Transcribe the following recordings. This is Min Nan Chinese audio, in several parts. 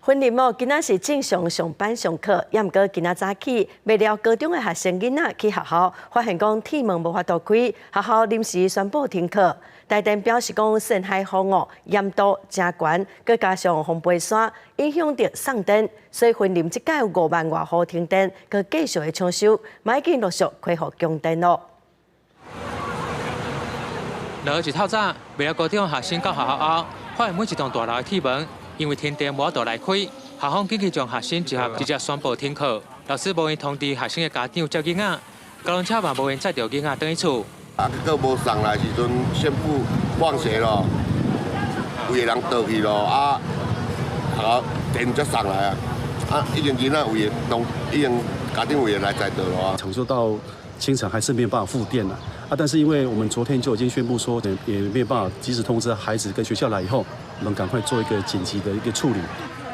雲林哦，今仔是正常上班上課，也毋過今仔早起，麥寮高中的學生囡仔去學校，發現講鐵門無法度開，學校臨時宣布停課。台電表示講，深海風哦，鹽度誠懸，閣加上風飛沙，影響著送電，所以雲林這擺有5萬外戶停電，閣繼續會搶修，嘛已經陸續恢復供電咯。落雨一透早，麥寮高中學生到學校後，發現每一棟大樓的鐵門因為停電無法度來開，校方緊急將學生集合，直接宣布停課。老師無閒通知學生的家長接囡仔，交通車嘛無閒載著囡仔轉去厝。啊，結果無送來時陣，宣布放學咯，規个人倒去咯，啊，學校電才送來啊，啊，已經囡仔為當已經家長為來載倒咯。搶修到清晨還是沒有辦法復電了啊！但是因為我們昨天就已經宣布說，也沒有辦法及時通知孩子跟學校來以後，我們趕快做一個緊急的一個處理。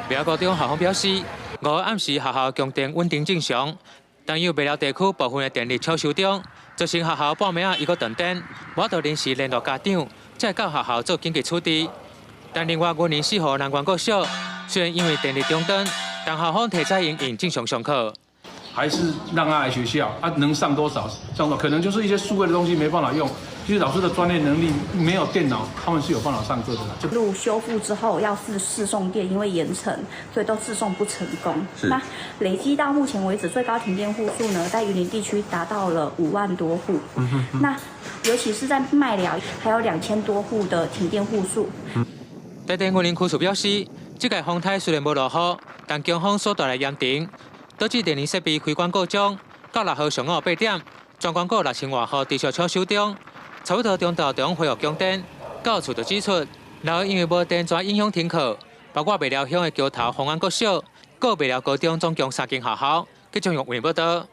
麥寮高中校方表示，5號暗時學校供電穩定正常，但有麥寮地區部分的電力搶修中，造成學校半暝仔猶閣斷電，無法度臨時聯絡家長，才會到學校做緊急處置。但另外，雲林四湖南園國小雖然因為電力中斷，但校方提早營運正常上課。還是讓他來學校啊，能上多少上多少，可能就是一些數位的東西沒辦法用。其實老師的專業能力沒有電腦，他們是有辦法上課的。路修復之後要試送電，因為鹽塵，所以都試送不成功。那累積到目前為止，最高停電戶數呢，在雲林地區達到了5萬多戶。那尤其是在麥寮，還有2000多戶的停電戶數。台電雲林區處表示，這屆風颱雖然無落雨，但強風所帶來鹽塵，導致電力設備開關故障，到6號上午8點，全全國6000外戶持續搶修中，差不多中晝就恢復供電。教育處就指出，若因為無電怎影響停課，包括麥寮鄉的橋頭豐安國小、閣麥寮高中總共三間學校，繼續用雲報道。